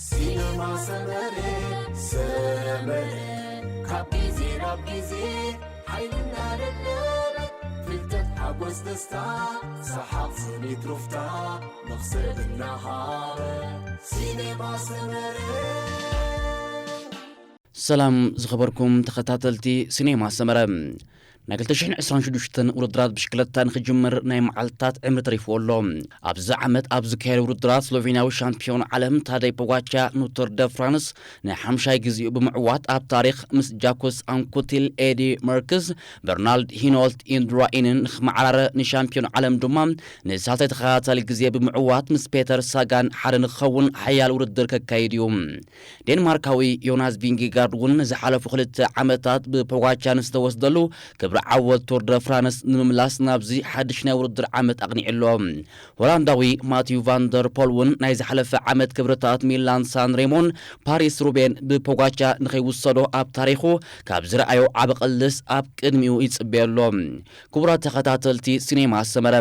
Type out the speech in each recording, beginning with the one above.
ሲነማ ሰመረ፣ ሰመረ፣ ካብ ግዜ ናብ ግዜ ሓይልና ለበበ፣ ፍልጠት ሓጎስ ደስታ፣ ሰሓቕ ስኒት ሩፍታ፣ መኽሰብ እናሃበ፣ ሲነማ ሰመረ። ሰላም ዝኸበርኩም ተኸታተልቲ ሲኔማ ሰመረ፣ ናይ ክልተ ሽሕን ዕስራን ሽዱሽተን ውድድራት ብሽክለታ ንኽጅምር ናይ መዓልታት ዕምሪ ተሪፍዎ ኣሎ። ኣብዚ ዓመት ኣብ ዝካየድ ውድድራት ስሎቬንያዊ ሻምፒዮን ዓለም ታደይ ፖጋቻ ንቱር ደ ፍራንስ ንሓምሻይ ግዜኡ ብምዕዋት ኣብ ታሪኽ ምስ ጃኩስ ኣንኩቲል፣ ኤዲ መርክስ፣ በርናልድ ሂኖልት፣ ኢንድራኢንን ንኽመዓራረ ንሻምፒዮን ዓለም ድማ ንሳልሳይ ተኸታታሊ ግዜ ብምዕዋት ምስ ፔተር ሳጋን ሓደ ንክኸውን ሓያል ውድድር ከካይድ እዩ። ዴንማርካዊ ዮናስ ቪንጌጋርድ እውን ንዝሓለፉ ክልተ ዓመታት ብፖጋቻ ንዝተወስደሉ ክብሪ ዓወት ቱር ደ ፍራንስ ንምምላስ ናብዚ ሓድሽ ናይ ውድድር ዓመት ኣቕኒዑ ኣሎ። ሆላንዳዊ ማቲዩ ቫን ደር ፖል እውን ናይ ዝሓለፈ ዓመት ክብርታት ሚላን ሳን ሬሞን ፓሪስ ሩቤን ብፖጋቻ ንኸይውሰዶ ኣብ ታሪኹ ካብ ዝረኣዮ ዓቢ ቅልስ ኣብ ቅድሚኡ ይጽበዮ ኣሎ። ክቡራት ተኸታተልቲ ሲኔማ ሰመረ፣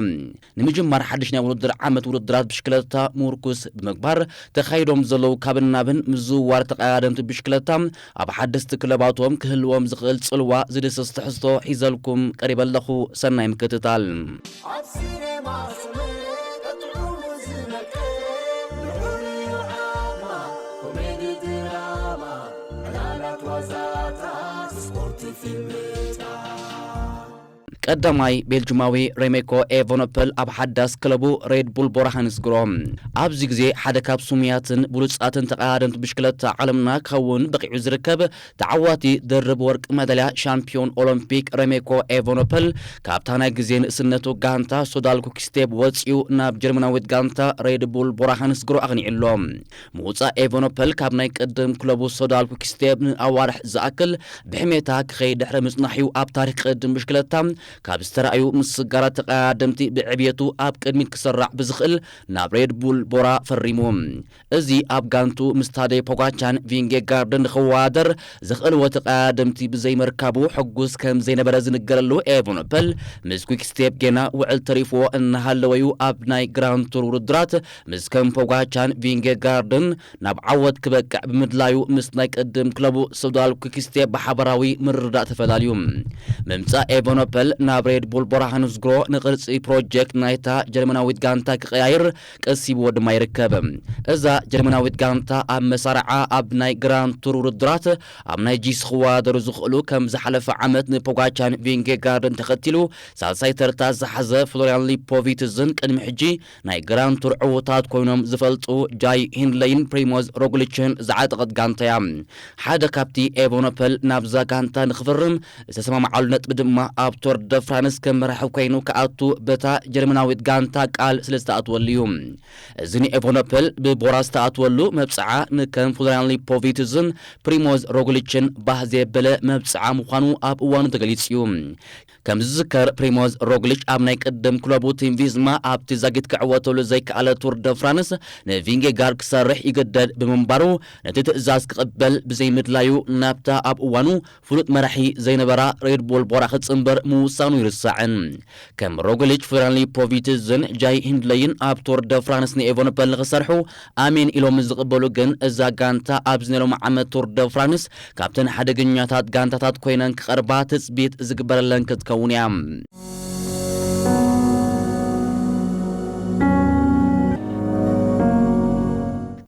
ንምጅማር ሓድሽ ናይ ውድድር ዓመት ውድድራት ብሽክለታ ምርኩስ ብምግባር ተኻይዶም ዘለዉ ካብን ናብን ምዝውዋር ተቐዳደምቲ ብሽክለታ ኣብ ሓደስቲ ክለባቶም ክህልዎም ዝኽእል ጽልዋ ዝድስስ ትሕዝቶ ሒዘልኩም ቀሪበ ኣለኹ። ሰናይ ምክትታል። ኣብ ሲኔማ ሰመረ ጥዑሙ ዝነቅል ልዑል ዓማ፣ ኮሜዲ ድራማ፣ ዕላላት ዋዛታት፣ ስፖርት ፊልምታት። ቀዳማይ ቤልጅማዊ ሬሜኮ ኤቨኖፐል ኣብ ሓዳስ ክለቡ ሬድ ቡል ቦራ ሃንስግሮ ኣብዚ ግዜ ሓደ ካብ ስሙያትን ብሉጻትን ተቐዳደምቲ ብሽክለታ ዓለምና ክኸውን በቒዑ ዝርከብ ተዓዋቲ ድርብ ወርቂ መዳልያ ሻምፒዮን ኦሎምፒክ ሬሜኮ ኤቨኖፐል ካብታ ናይ ግዜ ንእስነቱ ጋንታ ሶዳል ኩክስቴፕ ወጺኡ ናብ ጀርመናዊት ጋንታ ሬድ ቡል ቦራ ሃንስግሮ ኣቕኒዑ ኣሎ። ምውጻእ ኤቨኖፐል ካብ ናይ ቅድም ክለቡ ሶዳል ኩክስቴፕ ንኣዋርሕ ዝኣክል ብሕሜታ ክኸይድ ድሕሪ ምጽናሕ'ዩ ኣብ ታሪኽ ቅድም ብሽክለታ ካብ ዝተራእዩ ምስጋራት ተቐዳደምቲ ብዕብየቱ ኣብ ቅድሚት ክሰራዕ ብዝኽእል ናብ ሬድ ቡል ቦራ ፈሪሙ። እዚ ኣብ ጋንቱ ምስ ታደይ ፖጋቻን ቪንጌጋርድን ንኽወዳደር ዘኽእልዎ ተቐዳደምቲ ብዘይምርካቡ ሕጉስ ከም ዘይነበረ ዝንገረሉ ኤቨኖፐል ምስ ኩክስቴፕ ጌና ውዕል ተሪፍዎ እናሃለወ'ዩ ኣብ ናይ ግራንድ ቱር ውድድራት ምስ ከም ፖጋቻን ቪንጌጋርድን ናብ ዓወት ክበቅዕ ብምድላዩ ምስ ናይ ቅድም ክለቡ ሶዳል ኩክስቴፕ ብሓባራዊ ምርድዳእ ተፈላልዩ። ምምጻእ ኤቨኖፐል ናብ ሬድ ቡል ቦራ ሃንስግሮ ንቕርጺ ፕሮጀክት ናይታ ጀርመናዊት ጋንታ ክቐያይር ቀሲብዎ ድማ ይርከብ። እዛ ጀርመናዊት ጋንታ ኣብ መሳርዓ ኣብ ናይ ግራንድ ቱር ውድድራት ኣብ ናይ ጂስ ክወዳደሩ ዝኽእሉ ከም ዝሓለፈ ዓመት ንፖጋቻን ቪንጌጋርድን ተኸቲሉ ሳልሳይ ተርታ ዝሓዘ ፍሎሪያን ሊፖቪትዝን ቅድሚ ሕጂ ናይ ግራንድ ቱር ዕዉታት ኮይኖም ዝፈልጡ ጃይ ሂንድለይን ፕሪሞዝ ሮግሊችን ዝዓጠቐት ጋንታ እያ። ሓደ ካብቲ ኤቨኖፐል ናብዛ ጋንታ ንኽፍርም ዝተሰማምዓሉ ነጥቢ ድማ ኣብ ቶር ደ ፍራንስ ከም መራሒ ኮይኑ ክኣቱ በታ ጀርመናዊት ጋንታ ቃል ስለ ዝተኣትወሉ እዩ። እዚ ንኤቨኖፐል ብቦራ ዝተኣትወሉ መብጽዓ ንከም ፍሎሪያን ሊፖቪትዝን ፕሪሞዝ ሮግሊችን ባህ ዘየበለ መብጽዓ ምዃኑ ኣብ እዋኑ ተገሊጹ እዩ። ከም ዝዝከር ፕሪሞዝ ሮግሊች ኣብ ናይ ቅድም ክለቡ ቲም ቪዝማ ኣብቲ ዛጊት ክዕወተሉ ዘይከኣለ ቱር ደ ፍራንስ ንቪንጌጋርድ ክሰርሕ ይግደድ ብምንባሩ ነቲ ትእዛዝ ክቕበል ብዘይምድላዩ ናብታ ኣብ እዋኑ ፍሉጥ መራሒ ዘይነበራ ሬድ ቡል ቦራ ክጽንበር ምውሳኑ ይርሳዕን። ከም ሮግሊች ፍሎሪያን ሊፖቪትዝን ጃይ ሂንድለይን ኣብ ቱር ደ ፍራንስ ንኤቨኖፐል ንኽሰርሑ ኣሜን ኢሎም ዝቕበሉ ግን እዛ ጋንታ ኣብዚ ናይ ሎሚ ዓመት ቱር ደ ፍራንስ ካብተን ሓደገኛታት ጋንታታት ኮይነን ክቐርባ ትጽቢት ዝግበረለን ክትከውን እያ።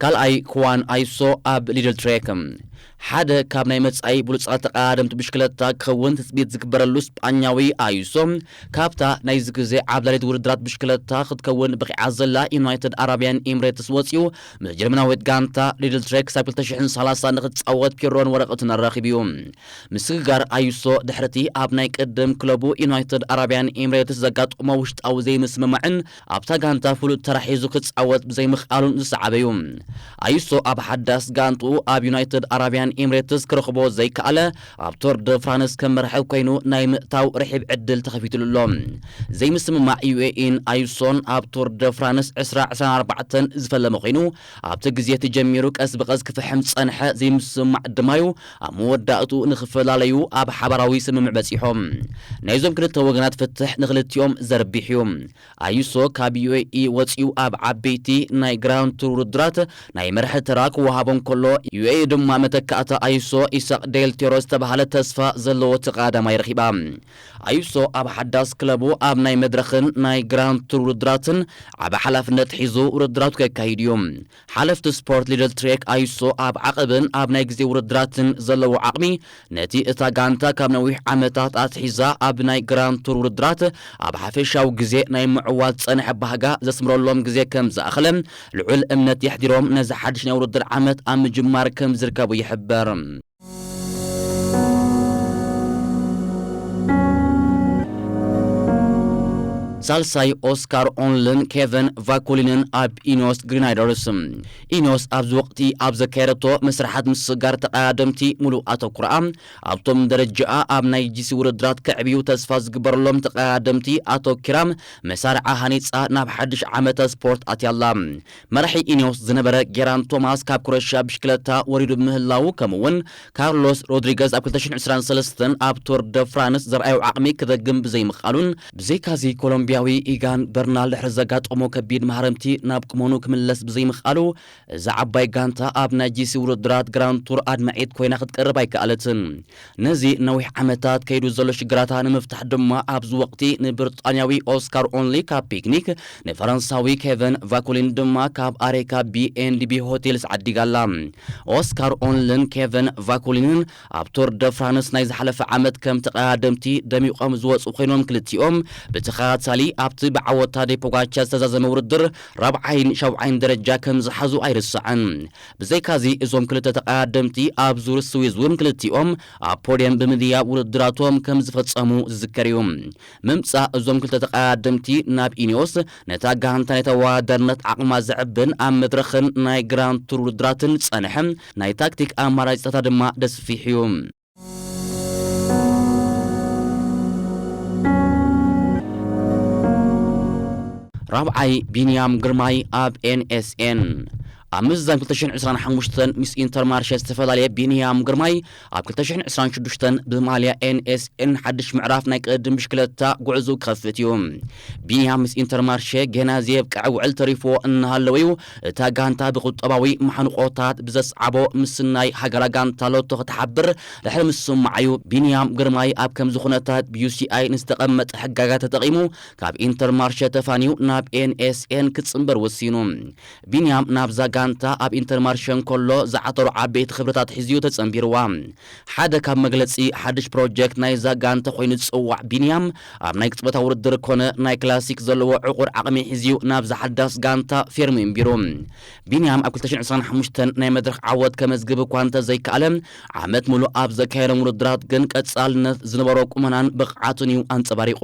ካልኣይ ክዋን ኣይሶ ኣብ ሊድል ትሬክ ሓደ ካብ ናይ መጻኢ ብሉጻት ተቐዳደምቲ ብሽክለታ ክኸውን ትጽቢት ዝግበረሉ ስጳኛዊ ኣይሶ ካብታ ናይዚ ግዜ ዓብላሊት ውድድራት ብሽክለታ ክትከውን ብቂዓ ዘላ ዩናይትድ ኣረብያን ኤምሬትስ ወጺኡ ምስ ጀርመናዊት ጋንታ ሊድል ትሬክ ክሳብ ክልተ ሽሕን ሰላሳን ንኽጻወት ፒሮን ወረቐቱን ኣራኺቡ እዩ። ምስግጋር ኣዩሶ ድሕርቲ ኣብ ናይ ቅድም ክለቡ ዩናይትድ ኣረብያን ኤምሬትስ ዘጋጠሞ ውሽጣዊ ዘይምስምማዕን ኣብታ ጋንታ ፍሉጥ ተራ ሒዙ ክጻወት ብዘይምኽኣሉን ዝሰዓበ እዩ። ኣዩሶ ኣብ ሓዳስ ጋንትኡ ኣብ ዩናይትድ ኣረብ ኣረቢያን ኤምሬትስ ክረኽቦ ዘይከኣለ፣ ኣብ ቶር ደ ፍራንስ ከም መራሒ ኮይኑ ናይ ምእታው ርሒብ ዕድል ተኸፊትሉ ኣሎ። ዘይምስምማዕ ዩ ኤ ኢን ኣዩሶን ኣብ ቶር ደ ፍራንስ ዕስራ ዕስራን ኣርባዕተን ዝፈለመ ኮይኑ፣ ኣብቲ ግዜ እቲ ጀሚሩ ቀስ ብቐስ ክፍሕም ዝጸንሐ ዘይምስምማዕ ድማዩ ኣብ መወዳእቱ ንኽፈላለዩ ኣብ ሓባራዊ ስምምዕ በጺሖም። ናይዞም ክልተ ወገናት ፍትሕ ንኽልቲኦም ዘርቢሕ እዩ። ኣዩሶ ካብ ዩ ኤ ኢ ወጺኡ ኣብ ዓበይቲ ናይ ግራንድ ቱር ውድድራት ናይ መርሒ ተራ ክወሃቦ እንከሎ፣ ዩ ኤ ኢ ድማ መተካእታ ኣዩሶ ኢሳቅ ዴል ቴሮ ዝተባህለ ተስፋ ዘለዎ ተቐዳዳማይ ረኺባ። ኣዩሶ ኣብ ሓዳስ ክለቡ ኣብ ናይ መድረኽን ናይ ግራንድ ቱር ውድድራትን ዓቢ ሓላፍነት ሒዙ ውድድራቱ ከካይድ እዩ። ሓለፍቲ ስፖርት ሊደል ትሬክ ኣዩሶ ኣብ ዓቐብን ኣብ ናይ ግዜ ውድድራትን ዘለዎ ዓቕሚ ነቲ እታ ጋንታ ካብ ነዊሕ ዓመታት ኣትሒዛ ኣብ ናይ ግራንድ ቱር ውድድራት ኣብ ሓፈሻዊ ግዜ ናይ ምዕዋት ዝጸንሐ ባህጋ ዘስምረሎም ግዜ ከም ዝኣኸለ ልዑል እምነት የሕዲሮም ነዚ ሓድሽ ናይ ውድድር ዓመት ኣብ ምጅማር ከም ዝርከቡ ይሕበር። ሳልሳይ ኦስካር ኦንልን ኬቨን ቫኩሊንን ኣብ ኢኖስ ግሪናይደርስ። ኢኖስ ኣብዚ ወቕቲ ኣብ ዘካየደቶ መስርሓት ምስጋር ተቐዳደምቲ ሙሉእ ኣተኩሮኣ ኣብቶም ደረጃኣ ኣብ ናይ ጂ ሲ ውድድራት ከዕብዩ ተስፋ ዝግበረሎም ተቐዳደምቲ ኣተኪራ መሳርዓ ሃኒጻ ናብ ሓድሽ ዓመተ ስፖርት ኣትያ ኣላ። መራሒ ኢኒዮስ ዝነበረ ጌራን ቶማስ ካብ ክሮኤሽያ ብሽክለታ ወሪዱ ብምህላዉ፣ ከምኡ'ውን ካርሎስ ሮድሪገዝ ኣብ ክልተ ሽሕን ዕስራን ሰለስተን ኣብ ቶር ደ ፍራንስ ዘርኣዮ ዓቕሚ ክደግም ብዘይምኽኣሉን፣ ብዘይካዚ ኮሎምቢያዊ ኢጋን በርናል ድሕሪ ዘጋጠሞ ከቢድ ማህረምቲ ናብ ቁመኑ ክምለስ ብዘይምኽኣሉ፣ እዛ ዓባይ ጋንታ ኣብ ናይ ጂ ሲ ውድድራት ግራንድ ቱር ኣድማዒት ኮይና ክትቀርብ ኣይከኣለትን። ነዚ ነዊሕ ዓመታት ከይዱ ዘሎ ሽግራታ ንምፍታሕ ድማ ኣብዚ ወቕቲ ንብሪጣንያዊ ኦስካር ኦንሊ ካብ ፒክኒክ፣ ንፈረንሳዊ ኬቨን ቫኩሊን ድማ ካብ ኣሬካ ቢ ኤን ዲ ቢ ሆቴልስ ዓዲጋ ኣላ። ኦስካር ኦንልን ኬቨን ቫኩሊንን ኣብ ቶር ደ ፍራንስ ናይ ዝሓለፈ ዓመት ከም ተቐዳደምቲ ደሚቖም ዝወጹ ኮይኖም፣ ክልቲኦም ብተኸታታሊ ኣብቲ ብዓወት ታዴ ፖጋቻር ዝተዛዘመ ውድድር ራብዓይን ሻውዓይን ደረጃ ከም ዝሓዙ ኣይርስዕን። ብዘይካዚ እዞም ክልተ ተቐዳደምቲ ኣብ ዙር ስዊዝ እውን ክልቲኦም ኣብ ፖድየም ብምድያብ ውድድራቶም ከም ዝፈጸሙ ዝዝከር እዩ። ምምጻእ እዞም ክልተ ተቐዳደምቲ ናብ ኢኒዮስ ነታ ጋንታ ናይ ተወዳዳርነት ዓቕማ ዘዕብን ኣብ መድረኽን ናይ ግራንድ ቱር ውድድራትን ዝጸንሐ ናይ ታክቲክ ኣማራጺታታ ድማ ደስፊሕ እዩ። ራብዓይ ቢንያም ግርማይ ኣብ ኤን ኤስ ኤን። ኣብ ምዝዛም ክልተ ሽሕን ዕስራን ሓሙሽተን ምስ ኢንተርማርሸ ዝተፈላለየ ቢንያም ግርማይ ኣብ ክልተ ሽሕን ዕስራን ሽዱሽተን ብማልያ ኤን ኤስ ኤን ሓድሽ ምዕራፍ ናይ ቅድድም ብሽክለታ ጉዕዞ ክኸፍት እዩ። ቢንያም ምስ ኢንተርማርሸ ገና ዘየብቅዐ ውዕል ተሪፍዎ እናሃለወ እዩ እታ ጋንታ ብቁጠባዊ ማሕንቆታት ብዘስዓቦ ምስናይ ሃገራ ጋንታ ሎቶ ክትሓብር ድሕሪ ምስማዓዩ፣ ቢንያም ግርማይ ኣብ ከምዚ ኩነታት ብ ዩ ሲ ኣይ ንዝተቐመጠ ሕጋጋት ተጠቒሙ ካብ ኢንተርማርሸ ተፋንዩ ናብ ኤን ኤስ ኤን ክጽንበር ወሲኑ። ቢንያም ናብዛ ጋንታ ኣብ ኢንተርማርሸ እንከሎ ዝዓተሩ ዓበይቲ ክብርታት ሒዙ ተጸንቢርዋ። ሓደ ካብ መግለጺ ሓድሽ ፕሮጀክት ናይዛ ጋንታ ኮይኑ ዝጽዋዕ ቢንያም፣ ኣብ ናይ ቅጽበታዊ ውድድር ኮነ ናይ ክላሲክ ዘለዎ ዕቑር ዓቕሚ ሒዝዩ ናብዛ ሓዳስ ጋንታ ፌርሚ እምቢሩ። ቢንያም ኣብ ክልተ ሽሕን ዕስራን ሓሙሽተን ናይ መድረኽ ዓወት ከመዝግብ እኳ እንተዘይከኣለ፣ ዓመት ሙሉእ ኣብ ዘካየዶም ውድድራት ግን ቀጻልነት ዝነበሮ ቁመናን ብቕዓቱን እዩ ኣንጸባሪቑ።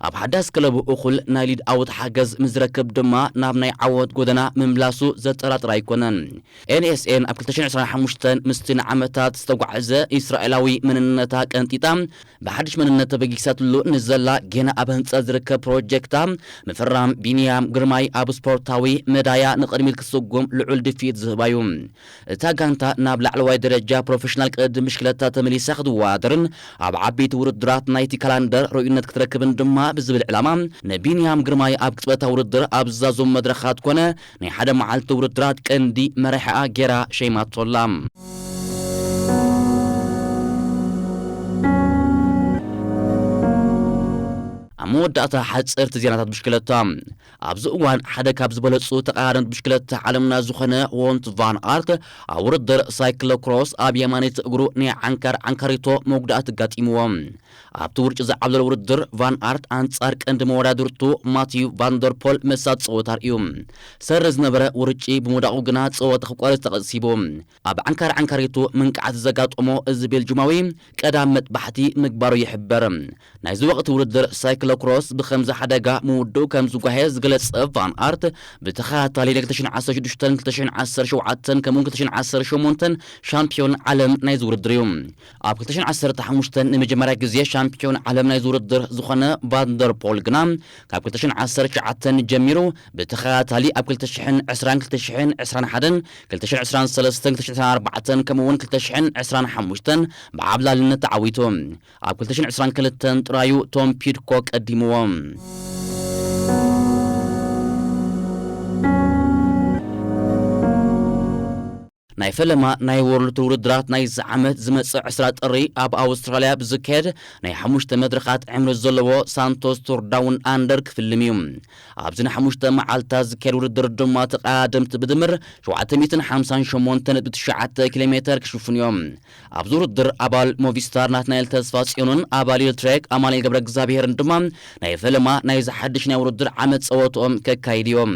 ኣብ ሓዳስ ክለቡ እኹል ናይ ሊድ ኣውት ሓገዝ ምስ ዝረክብ ድማ ናብ ናይ ዓወት ጎደና ምምላሱ ዘጠራጥር ኣይኮነን። ኤን ኤስ ኤን ኣብ ክልተ ሽሕን ዕስራን ሓሙሽተን ምስቲ ንዓመታት ዝተጓዕዘ እስራኤላዊ መንነታ ቀንጢጣ ብሓድሽ መንነት ተበጊሳትሉ ንዘላ ገና ኣብ ህንጸት ዝርከብ ፕሮጀክታ፣ ምፍራም ቢንያም ግርማይ ኣብ ስፖርታዊ መዳያ ንቕድሚት ክስጉም ልዑል ድፍኢት ዝህባ እዩ። እታ ጋንታ ናብ ላዕለዋይ ደረጃ ፕሮፌሽናል ቅድድም ብሽክለታ ተመሊሳ ክትወዳደርን ኣብ ዓበይቲ ውድድራት ናይቲ ካላንደር ርኡይነት ክትረክብን ድማ ብዝብል ዕላማ፣ ንቢንያም ግርማይ ኣብ ቅጽበታዊ ውድድር ኣብ ዝዛዘሙ መድረኻት ኮነ ናይ ሓደ መዓልቲ ውድድራት ቀንዲ መራሒኣ ጌራ ሸይማቶ ኣላ። ኣብ መወዳእታ ሓጸርቲ ዜናታት ብሽክለታ። ኣብዚ እዋን ሓደ ካብ ዝበለጹ ተቐዳደምቲ ብሽክለታ ዓለምና ዝኾነ ዎንት ቫን ኣርት ኣብ ውድድር ሳይክሎክሮስ ኣብ የማነይቲ እግሩ ናይ ዓንካር ዓንካሪቶ መጉዳእቲ ኣጋጢምዎ። ኣብቲ ውርጭ ዝዓብለሎ ውድድር ቫን ኣርት ኣንጻር ቀንዲ መወዳድርቱ ማቲዩ ቫንደርፖል መሳጥ ጸወታ ኣርእዩ። ሰሪ ዝነበረ ውርጪ ብምውዳቑ ግና ጸወታ ክቋረጽ ተቐሲቡ። ኣብ ዓንካር ዓንካሪቱ ምንቃዓት ዘጋጠሞ እዚ ቤልጁማዊ ቀዳም መጥባሕቲ ምግባሩ ይሕበር። ናይዚ ወቕቲ ውድድር ሳይክሎ ክሮስ ብኸምዚ ሓደጋ ምውድኡ ከም ዝጓየ ዝገለጸ ቫን ኣርት፣ ብተኸታታሊ ን ክልተ ሽሕን ዓሰርተ ሽዱሽተን፣ ክልተ ሽሕን ዓሰርተ ሸውዓተን ከምኡውን ክልተ ሽሕን ዓሰርተ ሸሞንተን ሻምፒዮን ዓለም ናይዚ ውድድር እዩ። ኣብ ክልተ ሽሕን ዓሰርተ ሓሙሽተን ንመጀመርያ ግዜ ሻምፒዮን ዓለም ናይዚ ውድድር ዝኾነ ቫንደርፖል ግና፣ ካብ ክልተ ሽሕን ዓሰርተ ትሽዓተን ጀሚሩ ብተኸታታሊ ኣብ ክልተ ሽሕን ዕስራን፣ ክልተ ሽሕን ዕስራን ሓደን፣ ክልተ ሽሕን ዕስራን ሰለስተን፣ ክልተ ሽሕን ዕስራን ኣርባዕተን ከምኡውን ክልተ ሽሕን ዕስራን ሓሙሽተን ብዓብላልነት ተዓዊቱ። ኣብ ክልተ ሽሕን ዕስራን ክልተን ጥራዩ ቶም ፒድኮክ ቀዲምዎ። ናይ ፈለማ ናይ ወርልድ ውድድራት ናይዚ ዓመት ዝመጽእ ዕስራ ጥሪ ኣብ ኣውስትራልያ ብዝካየድ ናይ ሓሙሽተ መድረኻት ዕምሪ ዘለዎ ሳንቶስ ቱር ዳውን ኣንደር ክፍልም እዩ። ኣብዚ ንሓሙሽተ መዓልታት ዝካየድ ውድድር ድማ ተቐዳደምቲ ብድምር ሸውዓተ ሚእትን ሓምሳን ሸሞንተን ነጥቢ ትሽዓተ ኪሎ ሜተር ክሽፍኑ እዮም። ኣብዚ ውድድር ኣባል ሞቪስታር ናትናኤል ተስፋ ጽዮንን ኣባል ኢልትሬክ ኣማኑኤል ገብረ እግዚኣብሄርን ድማ ናይ ፈለማ ናይዚ ሓድሽ ናይ ውድድር ዓመት ጸወትኦም ከካይዱ እዮም።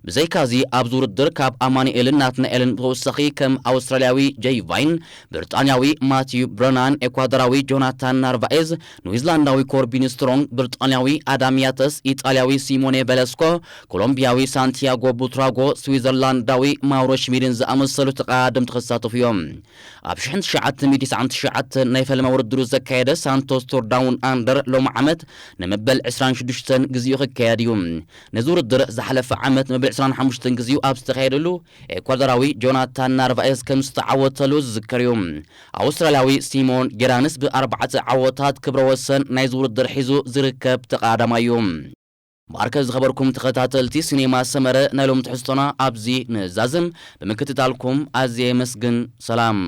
ብዘይካዚ ኣብዚ ውድድር ካብ ኣማኑኤልን ናትናኤልን ብተወሳኺ ከም ኣውስትራልያዊ ጀይ ቫይን፣ ብሪጣንያዊ ማቲዩ ብረናን፣ ኤኳዶራዊ ጆናታን ናርቫኤዝ፣ ኒውዚላንዳዊ ኮርቢን ስትሮንግ፣ ብሪጣንያዊ ኣዳም ያተስ፣ ኢጣልያዊ ሲሞኔ ቬለስኮ፣ ኮሎምቢያዊ ሳንቲያጎ ቡትራጎ፣ ስዊዘርላንዳዊ ማውሮ ሽሚድን ዝኣመሰሉ ተቐዳደምቲ ክሳተፉ እዮም። ኣብ ሽሕን ትሽዓተ ሚእትን ትስዓን ትሽዓተን ናይ ፈለማ ውድድሩ ዘካየደ ሳንቶስ ቱር ዳውን ኣንደር ሎሚ ዓመት ንመበል ዕስራን ሽዱሽተን ግዜኡ ክካየድ እዩ። ነዚ ውድድር ዝሓለፈ ዓመት መበል ዕስራን ሓሙሽተን ግዜኡ ኣብ ዝተኻየደሉ ኤኳዶራዊ ጆናታን ናርቫኤዝ ከም ዝተዓወተሉ ዝዝከር እዩ። ኣውስትራልያዊ ሲሞን ጌራንስ ብኣርባዕተ ዓወታት ክብረ ወሰን ናይዚ ውድድር ሒዙ ዝርከብ ተቐዳዳማይ እዩ። ማርከ ዝኸበርኩም ተኸታተልቲ ሲኔማ ሰመረ ናይ ሎም ትሕዝቶና ኣብዚ ንዛዝም። ብምክትታልኩም ኣዝየ የመስግን። ሰላም።